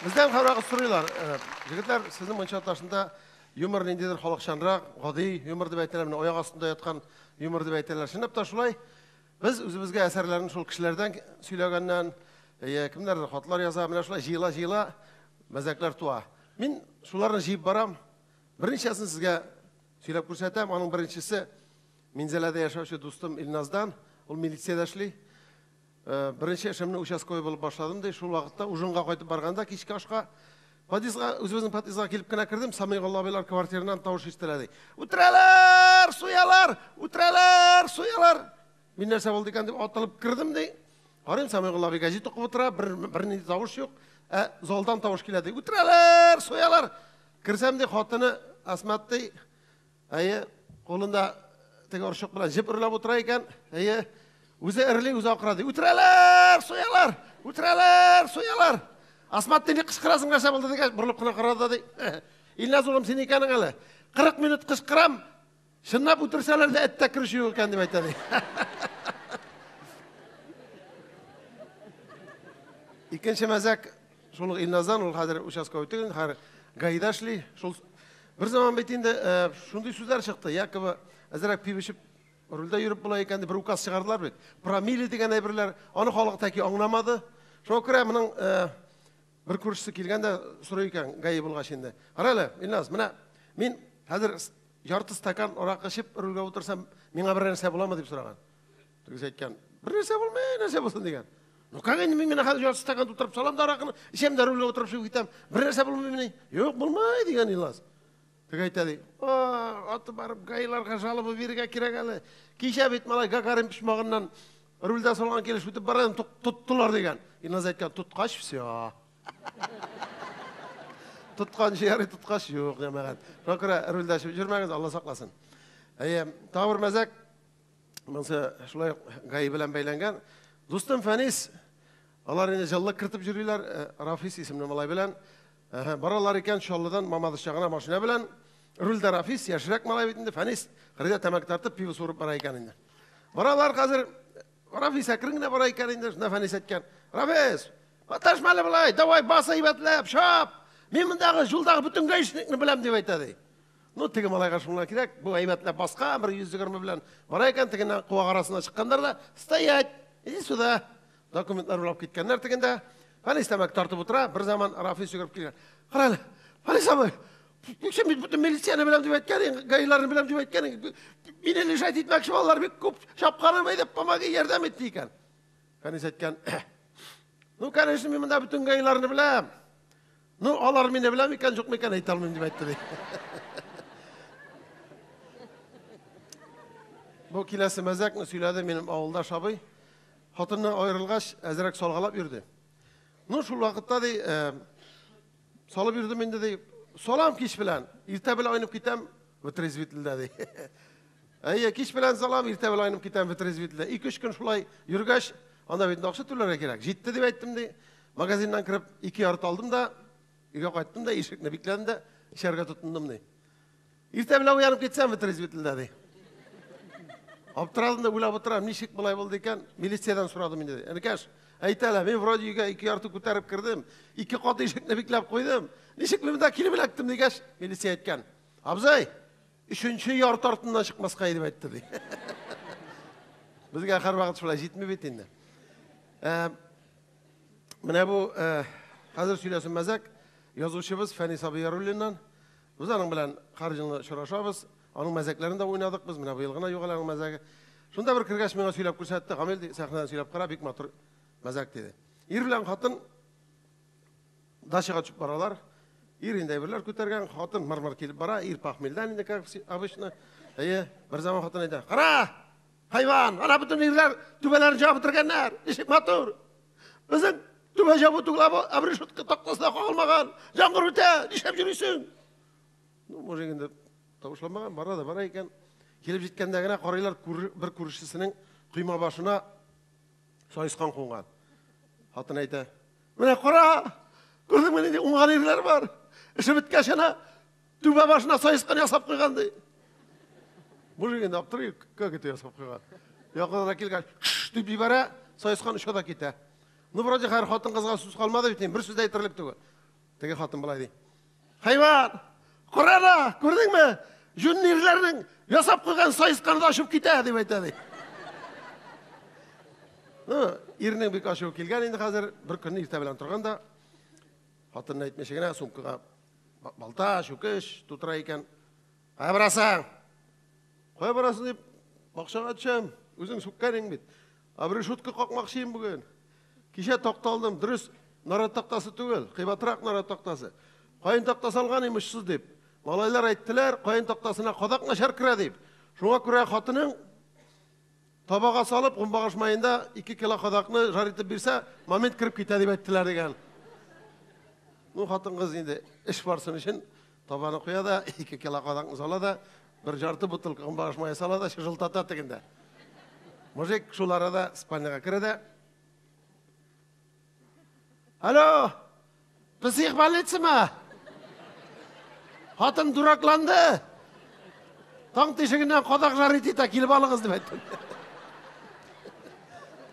Бездән һәрвакыт сорыйлар, егетләр, сезнең Мунча ташында юмор ниндидер халыкчанрак, гади юмор дип әйтәләр, менә аяк астында яткан юмор дип әйтәләр. Чынлап та шулай. Без үзебезгә әсәрләрне шул кешеләрдән сөйләгәннән, кемнәрдер хатлар яза, менә шулай җыела-җыела мәзәкләр туа. Мин шуларны җыеп барам. Берничәсен сезгә сөйләп күрсәтәм. Аның беренчесе Минзәләдә яшәүче дустым Илназдан. Ул милициядә эшли. Беренче эшемне участковый булып башладым ди. Шул вакытта ужинга кайтып барганда кичке ашка подъездга, үзебезнең подъездга килеп кенә кердем, Самигулла абыйлар квартирыннан тавыш ишетелә ди. Үтерәләр, суялар, үтерәләр, суялар. Мин нәрсә булды икән дип атылып кердем ди. Карыйм, Самигулла абый гәзит укып утыра, бер нинди тавыш юк. Ә залдан тавыш килә ди. Үтерәләр, суялар. Керсәм ди, хатыны Асмат ди, әйе, кулында теге орчык белән җеп эрләп утыра икән. Әйе, үзе эрли, үзе акыра ди. Үтерәләр, суялар, үтерәләр, суялар. Асмат ди, ни кычкырасың, нәрсә булды дигәч, борылып кына карады да ди. Илназ улым, син икәнең әле. 40 минут кычкырам, чынлап үтерсәләр дә эттә кереш юк икән дип әйтә ди. Икенче мәзәк шул ук Илназдан, ул хәзер участковый түгел, хәзер ГАИда эшли. Шул бер заман бит инде шундый сүзләр чыкты, якобы әзрәк пиво эчеп рульдә йөреп була икән дип бер указ чыгардылар бит. Промилле дигән әйберләр, аны халык тәки аңламады. Шуңа күрә моның бер күршесе килгән дә сорый икән, ГАИ булгач инде. Кара әле, Илназ, менә мин хәзер ярты стакан аракы эчеп рульгә утырсам, миңа бер нәрсә буламы дип сораган. Тегесе әйткән, бер нәрсә булмый, нәрсә булсын дигән. Ну как инде мин менә хәзер ярты стакан тутырып салам да аракыны, эчәм дә рульгә утырып чыгып китәм. Бер нәрсә булмый мени? Юк, булмый дигән Илназ. Теге әйтә ди, аты барып ГАИларга жалоба бирергә кирәк әле. Кичә бит малай Гагарин почмагыннан рульдә салган килеш үтеп бара, тоттылар дигән. Илназ әйткән, тоткач, все. Тоткан ярый, тоткач юк, җәмәгать. Шуңа күрә рульдә эчеп йөрмәгез, Алла сакласын. Әйе, тагы бер мәзәк. Монысы шулай ук ГАИ белән бәйләнгән. Дустым Фәнис, алар инде җылылык кертеп йөриләр, Рафис исемле малай белән. Баралар икән Чаллыдан Мамадыш ягына машина белән. Рульдә Рафис, яшьрәк малай бит инде, Фәнис кырыйда тәмәке тартып, пиво суырып бара икән инде. Баралар хәзер, Рафис әкрен генә бара икән инде, шунда Фәнис әйткән, Рафис, маташма әле болай, давай бас әйбәтләп, чап, мин мондагы юлдагы бөтен гаишникны беләм, дип әйтә ди. Ну, теге малайга шуңа кирәк, бу әйбәтләп баскан, бер 120 белән бара икән, тегеннән куак арасына чыкканнар да, стоять, иди сюда. Документлар урлап киткәннәр тегендә. Фәнис тәмәке тартып утыра, бер заман Рафис йөгереп килгән. Кара әле, Фәнис абый, син бит бөтен милицияне беләм дип әйткән, ГАИларны беләм дип әйткән. Мине лишать итмәкче балалар бик күп чапканым, әйдә, помоги, ярдәм ит икән. Фәнис әйткән, ну, конечно, мин монда бөтен ГАИларны беләм. Ну, алар мине белә микән, юк микән, әйтә алмыйм дип әйтте ди. Бу киләсе мәзәкне сөйләде минем авылдаш абый. Хатыннан аерылгач, әзрәк салгалап йөрде. Ну, шул вакытта ди, салып йөрдем инде ди. Салам кич белән, иртә белән айнып китәм, вытрезвительдә ди. Әйе, кич белән салам, иртә белән айнып китәм вытрезвительдә. 2-3 көн шулай йөргәч, анда бит акча түләргә кирәк. Җитте дип әйттем ди. Магазиннан кереп ике ярты алдым да, өйгә кайттым да, ишекне бикләдем дә, эчәргә тотындым ди. Иртә белән уянып китсәм, вытрезвительдә ди. Аптырадым да уйлап утырам, ничек болай булды икән? Милициядән сорадым инде. Энекәш, әйт әле, мин вроде өйгә ике ярты күтәреп кердем, ике кат ишекне бикләп куйдым. Ничек мин монда килеп эләктем дигәч, милиция әйткән. Абзый, өченче ярты артыннан чыкмаска иде дип әйтте ди. Безгә һәрвакыт шулай җитми бит инде. Менә бу хәзер сөйләсен мәзәк язучыбыз Фәнис абый Яруллиннан. Без аның белән һәр елны очрашабыз. Аның мәзәкләрен дә уйнадык без. Менә быел гына юк әле аның мәзәге. Шунда бер кергәч миңа сөйләп күрсәтте. Гамил ди, сәхнәдән сөйләп кара, бик матур мәзәк диде. Ир белән хатын дачага төшеп баралар. Ир инде әйберләр күтәргән, хатын мыр-мыр килеп бара, ир похмельдән инде, как обычно. Әйе, бер заман хатын әйтә, кара, хайван, ана бөтен ирләр түбәләрен җабып бетергәннәр, ничек матур. Безнең түбә җабу түгел, обрешетка тактасы да кагылмаган, яңгыр үтә, нишләп йөрисең? Ну, мужик инде тавышланмаган, бара да бара икән. Килеп җиткәндә генә карыйлар, бер күршесенең койма башына саескан кунган. Хатын әйтә, менә кара, күрдеңме нинди уңган ирләр бар. Эше беткәч ана түбә башына саескан ясап куйган ди. Мужик инде аптырый, как это ясап куйган. Якынына килгән, кш дип җибәрә, саескан оча да китә. Ну, вроде хәер хатын-кызга сүз калмады бит инде, бер сүз дә әйтерлек түгел. Теге хатын болай ди. Хайван! Корана, күрдеңме? Җүнле ирләрнең ясап куйган саесканы да очып китә, дип әйтә ди. Ну, ирнең бик ачуы килгән инде хәзер. Бер көнне иртә белән торган да, хатынына әйтмичә генә сумкага балта, чүкеч тутыра икән. Кая барасың? Кая барасың дип, бакчага төшәм. Үзең сүккәнең бит. Обрешетка какмакчы идем бүген. Кичә такта алдым, дөрес, нарат тактасы түгел, кыйбатрак нарат тактасы. Каен тактасы алган идем очсыз дип. Малайлар әйттеләр, каен тактасына кадак начар керә дип. Шуңа күрә хатының табага салып, көнбагыш маенда 2 кило кадакны жар итеп бирсә, момент кереп китә дип әйттеләр дигән. Ну, хатын-кыз инде эш барсын өчен табаны куя да, 2 кило кадакны сала да, бер жарты бутылка көнбагыш мае сала да, чыжылтата тегендә. Мужик шул арада спальняга керә дә, Алло, психбольницамы? Хатын дуракланды. Таң тишегеннән кадак жарить итә, килеп алыгыз дип әйтте.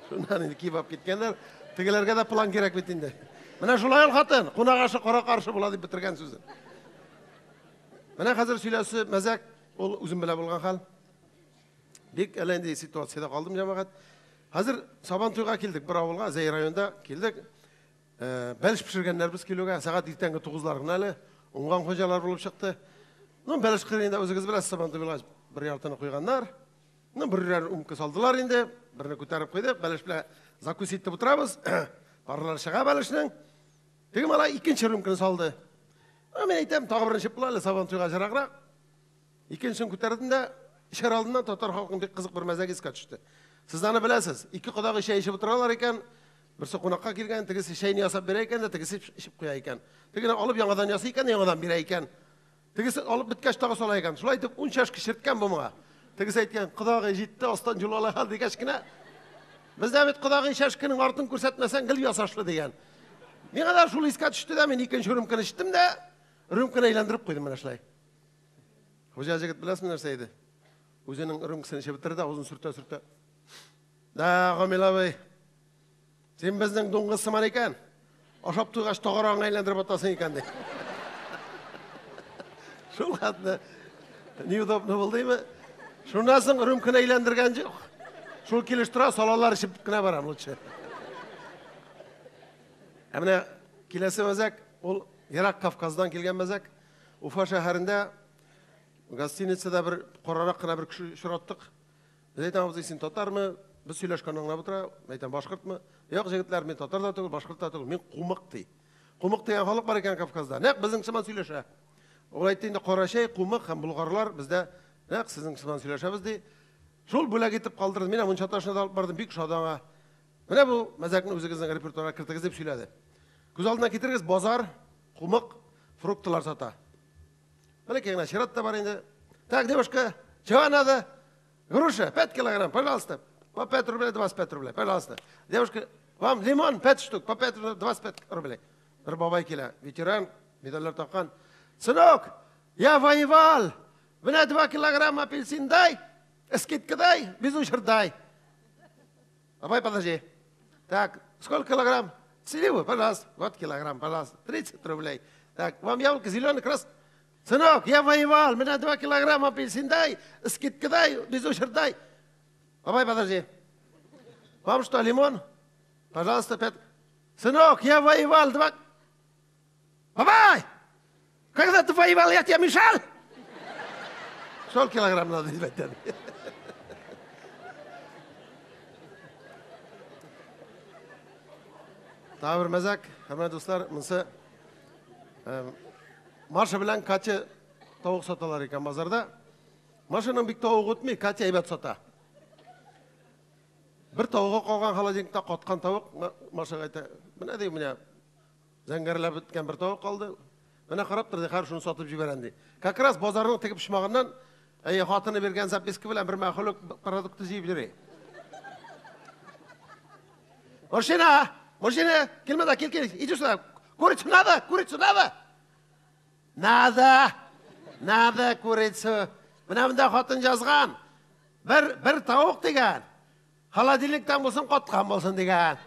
Шуннан инде киеп алып киткәннәр. Тегеләргә дә план кирәк бит инде. Менә шулай ул хатын, кунак ашы кара каршы була дип бетергән сүзен. Менә хәзер сөйләсе мәзәк, ул үзем белән булган хәл. Бик әллә нинди ситуациядә калдым, җәмәгать. Хәзер Сабан туйга килдек бер авылга, Зәй районында килдек. Бәлеш пешергәннәр без килүгә, сәгать иртәнге 9-лар гына әле. Уңган хуҗалар булып чыкты. Ну, бәлеш кырыенда үзегез беләсез, Сабан туй булгач, бер яртыны куйганнар. Ну, берәр умка салдылар инде, берне күтәреп куйдык, бәлеш белән закусить итеп утырабыз. Парлар чыга бәлешнең. Теге малай икенче рюмканы салды. Мин әйтәм, тагы беренче була әле Сабан туйга җыраграк. Икенчесен күтәрдем дә, эчәр алдыннан татар халкының бик кызык бер мәзәге искә төште. Сез аны беләсез, ике кодагый чәй эчеп утыралар икән, берсе кунакка килгән, тегесе чәйне ясап бирә икән дә, тегесе эчеп куя икән. Тегене алып яңадан ясый икән, яңадан бирә икән. Тегесе алып беткәч тагы сала икән. Шулай итеп 10 чашка эчерткән бу моңа. Тегесе әйткән, кодагый җитте, астан юл ала дигәч кенә, бездә бит кодагый чашканың артын күрсәтмәсәң гел ясашлы дигән. Миңа да шул искә төште дә, мин икенче рюмканы эчтем дә, рюмканы әйләндереп куйдым менә шулай. Хуҗа җегет беләсезме нәрсә иде? Үзенең рюмкасын эчеп бетерде, авызын сөртә-сөртә. Да, Гамил абый, син безнең дуңгыз сыман икән. Ашап туйгач тагарагыңа әйләндереп атасың икән, ди. Шул хәтле неудобно булдымы? Шуннан соң рюмканы әйләндергән юк. Шул килеш тора, салалар эчеп кенә барам лучше. Ә менә киләсе мәзәк, ул ерак Кавказдан килгән мәзәк. Уфа шәһәрендә гостиницада бер карарак кына бер кеше очраттык. Без әйтәм, абзый, син татармы? Без сөйләшкән аңлап утыра. Әйтәм, башкортмы? Юк, җегетләр, мин татар да түгел, башкорт та түгел, мин кумык ди. Кумык дигән халык бар икән Кавказда. Нәкъ безнең сыман сөйләшә. Ул әйтте инде, карачай, кумык һәм болгарлар бездә нәкъ сезнең сыман сөйләшәбез ди. Шул бүләк итеп калдырды. Мин мунча ташына да алып бардым, бик ошады аңа. Менә бу мәзәкне үзегезнең репертуарга кертегез дип сөйләде. Күз алдына китерегез, базар, кумык фруктылар сата. Бәләкәй генә чират та бар инде. Так, девушка, чего надо? Груша, 5 килограмм, пожалуйста. По 5 рублей, 25 рублей, пожалуйста. Девушка, вам лимон 5 штук, по 5 рублей, 25 рублей. Бер бабай килә, ветеран, медальләр таккан. Сынок, я воевал. Менә 2 килограмм апельсин дай, скидка дай, без ущерб дай. Бабай, подожди. Так, сколько килограмм? Сливы, пожалуйста. Вот килограмм, пожалуйста. 30 рублей. Так, вам яблоко зеленый, красный. Сынок, я воевал, меня 2 килограмма апельсин дай, скидка дай, без ущерб дай. Бабай, подожди. Вам что, лимон? Пожалуйста, 5. Сынок, я воевал, 2... Бабай! Когда ты воевал, я тебе мешал? Сколько килограмм надо взять? Тагы бер мәзәк, хөрмәтле дуслар, монысы Маша белән Катя тавык саталар икән базарда. Машаның бик тавыгы үтми, Катя әйбәт сата. Бер тавыгы калган холодильникта каткан тавык, Машага әйтә, менә ди, менә зәңгәрләп беткән бер тавык калды. Менә карап тор, ди, хәзер шуны сатып җибәрәм, ди. Как раз базарның теге почмагыннан әйе, хатыны биргән записка белән бер мәхлук продукты җыеп йөри. Мужчина, мужчина, кил монда, кил, кил, иди сюда. Курицу надо, курицу надо. Надо, надо курицу. Менә монда хатын язган. Бер тавык дигән. Холодильниктан булсын, каткан булсын дигән.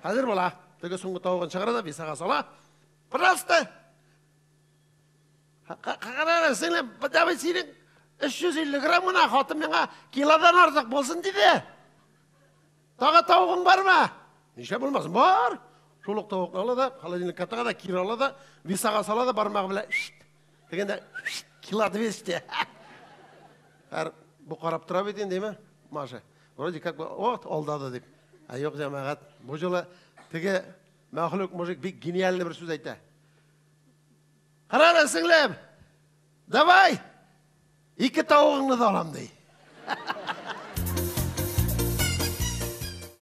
Хәзер була. Теге соңгы тавыгын чыгара да весага сала. Пожалуйста. Кара, сеңлем, давай синең 350 грамм гына, хатын миңа килодан артык булсын диде. Тагы тавыгың бармы? Нишләп булмасын? Бар. Шул ук тавыкны ала да, холодильникка тыга да, кире ала да, весага сала да, бармагы белән дигәндә кило 200. Һәр бу карап тора бит инде, әйме? Маша. Вроде как бы, вот, алдады дип. Ә юк, җәмәгать, бу юлы теге мәхлук мужик бик гениальный бер сүз әйтә. Кара әле, сеңлем, давай, ике тавыгыңны да алам, ди.